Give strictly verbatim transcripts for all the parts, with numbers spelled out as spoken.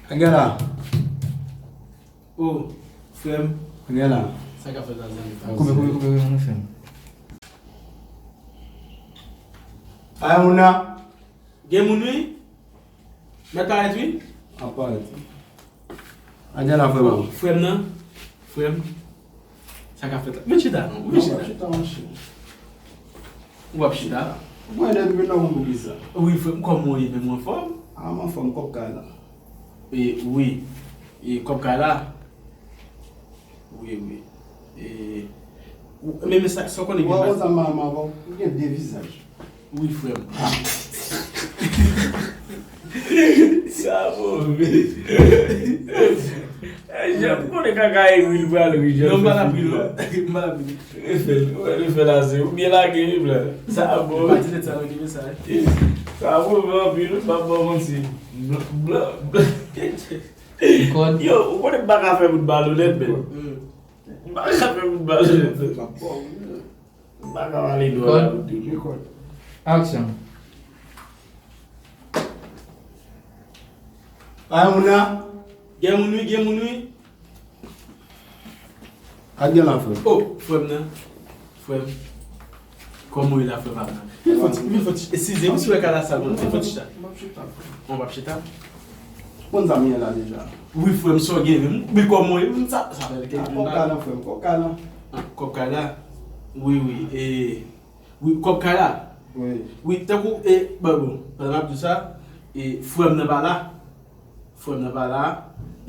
Gen la. O, frè m. Gen la. Sa k ap fèt la, zanmi? Koupe, koupe, koupe, koupe, mwen frè m. Ay, moun nan. Gen moun, wi. Mèt parèt, wi. Ap parèt. A, gen la, frè m. O, frè m nan. Frè m. Sa k ap fèt la? Vin chita, non. Vin chita. Chita, monchè. Ou ap chita? Mwen, depi nan moun pou ki sa? Wi, frè m, kòman w ye? Menm ou anfòm? A, m anfòm, kòb kay la. E, wi. E, kòb kay la? Wi, wi. E, ou, men, men sa, sa w konnen gen baz. Ou konn sa m pa renmen avè w? Ou gen de vizaj. Wi, frè m. Sa move. Jan m konnen kaka e ri, l pral ri, jan. Non, m pa l ap ri, non. M pa l ap ri. Refè l, refè l ase. Ou byen lage, wi, blan. Sa bon. Pa di nèt sa, non, ki mesaj. Sa move anpil, wi, m p ap ba w manti. Blan, blan, blan. Kòd. Yo, ou konnen m pa ka fè moun malonèt, men. Hmm. M pa ka fè moun malonèt. M pa ka pale dwòl la pou tout. Rekòd. Aksyon. Ay, moun nan. Gen moun, wi, gen moun, wi. Ak gen la, frè m. O, frè m nan. Frè m. Kòman w ye la, frè pa m nan? Vin fò ti, vin fò ti, eskize m, si w wè ka la sal, vin fò ti chita. M ap chita, frè. Bon, w ap chita? Konn sa m ye la deja. Wi, frè m, sa w gen menm? Men kòman w ye? M sa, sa fè kèk moun pa. Kòb kay la, frè m, kòb kay la. A, kòb kay la? Wi, wi, e, wi, kòb kay la? Wi. Wi, tankou, e, bon, bon, pandan m ap di w sa, e, frè m nan pa la. Frè m nan pa la.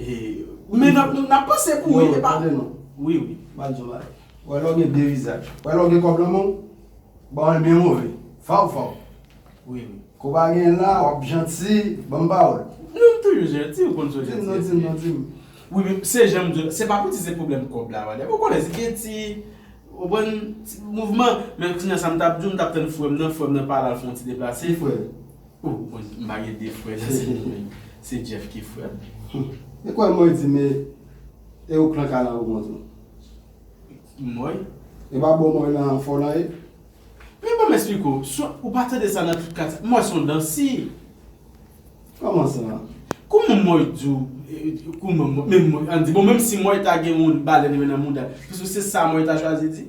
E, men n ap, n ap panse pou ou, wi, e pa. Tande non. Wi, wi. M a di w bagay. Wè lè w gen de vizaj. Wè lè w gen kòb nan men w, ba w l byen move. Faw, faw. Wi, wi. Kou pa gen la, w ap janti, ban m pawòl. Non, m toujou janti, ou konn sa w janti. Di m non, di m non, di m. Wi, men se jan m di w, se pa pou di se pwoblèm kòb la, wadè. Ou konnen, se gen ti, ou konprann, ti mouvman, men kounye a sa m t ap di w, m t ap tann frè m nan, frè m nan pa la, l fè yon ti deplase. Ki frè? O, bon, m pa gen de frè, se, se Jeff ki frè m. E kwè mwen di, men, e ou k nan kay la ou konn tou? Mwen? E pa bon mwen nan fò la ye? Men ban m esplike w, swa ou pa tande sa nan tout katye. Mwen se yon dansi. Kòman sa? Kòman mwen di w, e, kòman mwen, menm mwen, ann di, bon, menm si mwen ta gen yon balèn nan mouda, piske se sa mwen ta chwazi di.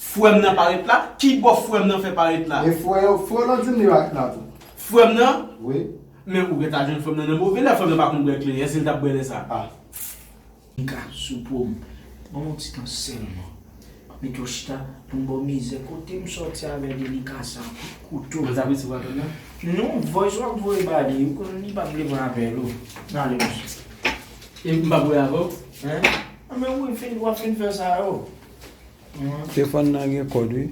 Frè m nan parèt la? Ki bò frè m nan fè parèt la? E frè, frè w lan di m li parèt la tou. Frè m nan? Wi. Men ou gentan jwenn frè m nan nan move lè, frè m nan pa konn bwè kleren, èske l t ap bwè lè sa? A. Nika, sou po m. Ban m yon ti tan sèlman. M ap mete w chita pou m ba w mizè kote m sòti avè Denika sa, kout kouto. Mwen sa prese w atann nan? Non, voice w ap voye ba li, ou konn li pa vle pran apèl ou. N ale, monchè. E m p ap voye avè w? Hein? Anben wi, fin, w ap fin fè sa yo. Telefòn nan gen kòd, wi.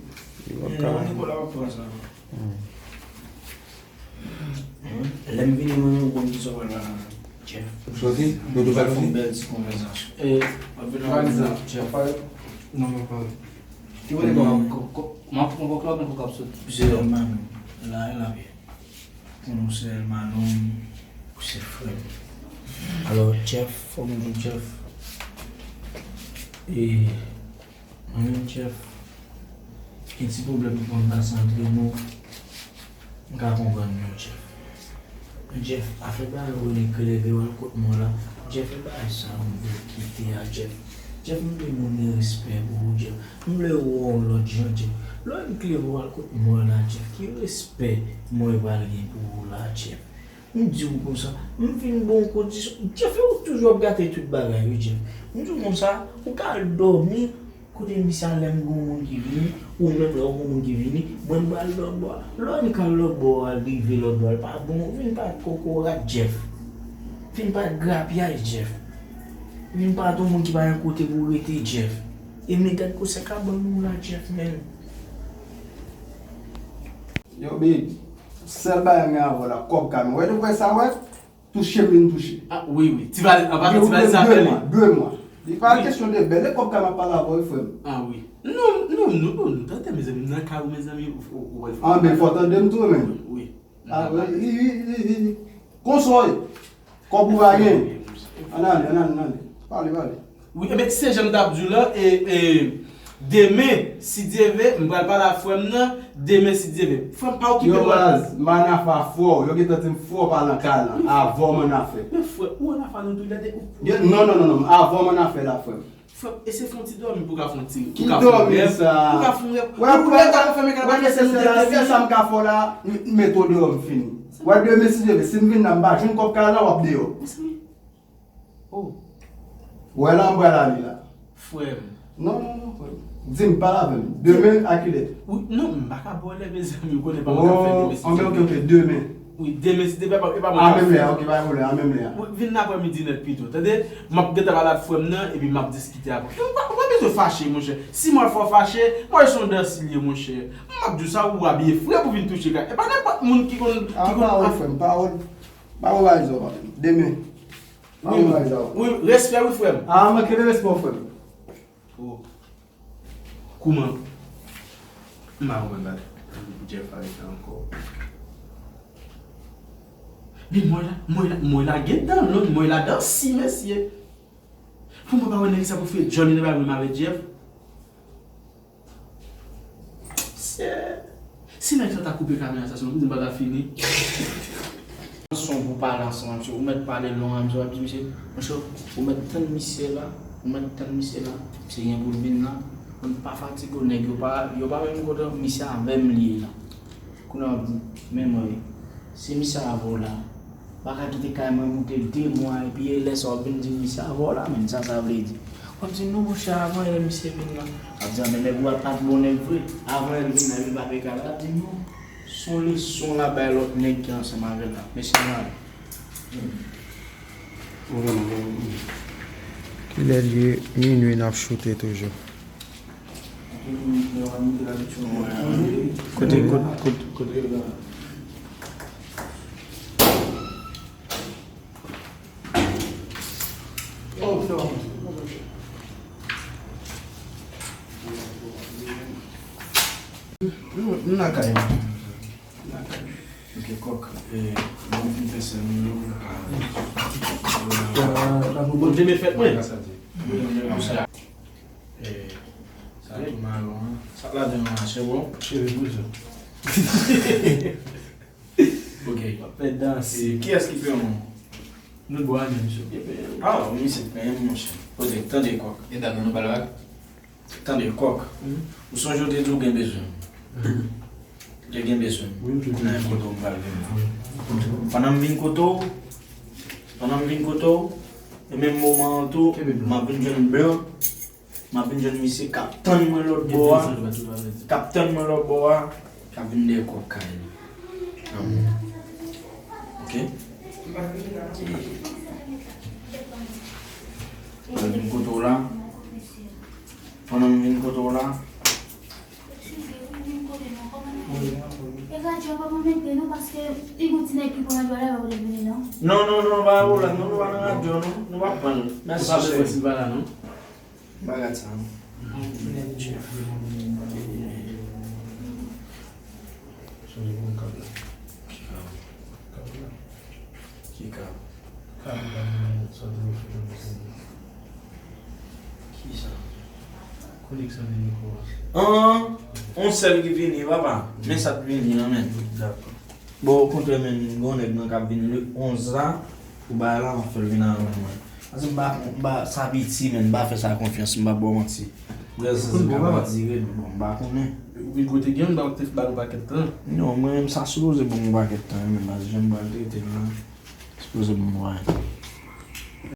Li pa ka. Non, Nicolas pa pran sa, non. Lè m vini, mwen menm, ou konn kisa w pral ba Jeff. Soti? Dodo pral fè yon bèl ti konvèsasyon. E, w ap vin la, Jeff. Non, non, pa. Ki kote kò, kò, kò, m ap pran kòk la, ou pran kòk ap soti. Se Elmano. La, la, byen. Konnen w se Elmano, ou se frè m. Alò, Jeff, fò m di w, Jeff. E, mwen menm, Jeff, gen ti pwoblèm ki konn pase antre nou. M ka konprann nou, Jeff. Men, Jeff, afè bagay ou rele kleve w al kot mò la. Jeff, e bagay sa m vle kite a, Jeff. Jeff, m vle moun gen respè pou ou, Jeff. M vle wè w yon lòt jan, Jeff. Lè w vin kleve w al kot mò la, Jeff, ki respè mò pral gen pou ou la, Jeff? M di w konsa, m vin ba w yon kondisyon. Jeff, e ou toujou ap gate tout bagay, wi, Jeff. M di w konsa, ou ka al dòmi, kote misye a, lè m gen yon moun ki vini, ou menm lè w gen yon moun ki vini, mwen m pral lòt bò a. Lè w vin ka lòt bò a, rive lòt bò a, l pa bon, ou vin pa kokorat, Jeff. Vin pa grapyay, Jeff. Vin pa yon moun ki pa gen kote pou w rete, Jeff. E men gad gwosè kabann ou la, Jeff, menn. Yo, babe, sèl bagay m gen avè w la, kòb kay mwen. Wè, wè sa, wè? Touche m vin touche. A, wi, wi. Ti valè, anpa ti valè sa fè li. De mwa, de mwa. Li pa kesyon de bèl, e kòb kay m ap pale avè w, wi, frè m. A, wi. Non, non, non, non, non, tande, mezanmi, m nan kay ou, mezanmi, ou, ou, ou wè l fè. Anben, fò tande m tou, men. Wi, wi. A, wi, wi, wi, wi, wi. Konsa w ye. Kòb ou pa gen. Ann ale, ann ale, ann ale. Pale, pale. Wi, ebyen, se jan m t ap di w la, e, e, Demen, si Dye ve, m pral pale ak frè m nan. Demen, si Dye ve. Frè m, pa okipe mwen. Yo, baz, m ann afè a frè w. Yo gentan di m frè w pa nan kay la. Avè w m ann afè. Men frè, ou ann afè nou tou lè de ou. Non, non, non, non. Avè w m ann afè la, frè m. Frè m, e se fè yon ti dòmi pou w ka fè yon ti, pou w ka fè yon rèv. Ki dòmi sa? Pou w ka fè yon rèv. Wè, ou lè ta fè men kalabash se nou te vini. Sa m ka fè w la, m mete w deyò, m fini. Wè, demen, si Dye ve, si m vin la, m pa jwenn kòb kay la, w ap deyò. Mezanmi. Oh. Wè la, m pral ale la. Frè m. Non, non, non, frè m. Di m, pale avè m. Demen, a kilè? Wi, non, m pa ka ba w lè, mezanmi, ou konnen pa mwen k ap fè demen, si Dye ve. Oh, ok, ok, demen. Wi, demen, si Dye ve, e pa, e pa mwen k ap fè. A menm lè a, ok, pa gen pwoblèm, a menm lè a. Wi, vin nan aprèmidi nèt pito, tande? M ap gentan pale ak frè m nan, epi m ap diskite avè w. Ou pa, ou pa bezwen fache, monchè. Si m wè fò w fache, m wè se yon dansi l ye, monchè. M ap di w sa, ou abiye fre pou vin touche kay. E pa nenpòt moun ki konn, ki konn. A, pawòl, frè m, pawòl. Pawòl pa rezon, pa menm. Demen. Wi, wi, respè wi, frè m. A, manke de respè, frè m. Oh. Kouman? M pa konprann sa Jeff ap fè ankò. Men mwen la, mwen la, mwen la gen dan lòn, mwen la dan si, mesye. Pou mwen pa wè nèg sa pou fè djòl li nan bay menm avè Jeff. Se, si nèg sa ta koupe kamera sa, selman pou di m pa ta fini. Son pou pale ansanm ak misye, ou mèt pale long ak misye, w ap di misye, monchè, ou mèt tann misye la, ou mèt tann misye la, misye gen pou l vin la, konn pa fatige w, nèg yo pa, yo pa menm kontan, misye avè m li ye la. Kounye a w ap di, men mwen, si misye avè w la, pa ka kite kay mwen moute de mwa, epi e lè sa w ap vin di misye avè w la, men sa sa vle di. W ap di, non, monchè, avan yè misye vin la. W ap di, a, men nèg ou a pa t bon nèg vre. Avan yè l vin la, epi l pa peye kay la. W ap di, non, se yon leson l ap bay lòt nèg ki ansanm avè l la. Mesye, ann ale. Kilè l ye? Minwi, n ap choute toujou. Kote, kote, kote, kote. M lakay. M lakay. Ok, kòk. E, bon, m fè sèl mwen yo. Bon, demen fèt mwen. Gras a Dye. E, sa tou maron an. Sa ladan an, chè bon. Cheve bouzou. Ok. W ap fè danse. E, kiyès ki peye w? Nou bò a menm, misye peye m. A, misye peye m, monchè. Kote, tande kòk. E dat nou pale ak? Tande, kòk. Ou sonje w te di w gen bezwen m? Ou te gen bezwen m? Nan yon kote w m pral vin la. Pandan m vin kote w, pandan m vin kote w, e menm moman an tou, m ap vin jwenn Blanc, m ap vin jwenn misye k ap tann mwen lòt bò a, k ap tann mwen lòt bò a, k ap vin dèyè kòk kay li. Anmwey. Ok? Mwen vin kote w la. Pandan m vin kote w la. Eskize, ou vin kote nou, kòman nou ye? E radyo a pa pran mete nou, paske li gon ti nèg ki pran radyo a la, yo vle vini, non? Non, non, non, pa gen pwoblèm, non, nou pa nan radyo, non, nou pa pran l. Mèsi, cheri. Ou pa bezwen si pa la, non? M pa gad sa, non. Sonje pou m kab la. Ki kab? Kab la. Ki kab? Kab la, sa te fè nan sèvi. Kisa? Koleksyon de mikwo a. An, on sèl ki vini, papa. Men sa k vini an, men. Dakò. Bon, okontrè, men, gon nèg nan k ap vini le onz la, pou bagay la, m ap fè l vin avan mwen. Paske m pa, m pa, sa piti, men, m pa fè sa konfyans, m pa ba w manti. Brèf, sa se kapab dire, men bon, m pa konnen. Ou vin kote gen, m pa te ba nou pakèt tan. Non, mwen menm, sa sipoze ban m yon pakèt tan, men baz, jan m pral trete l la, sipoze ban m yon pakèt tan.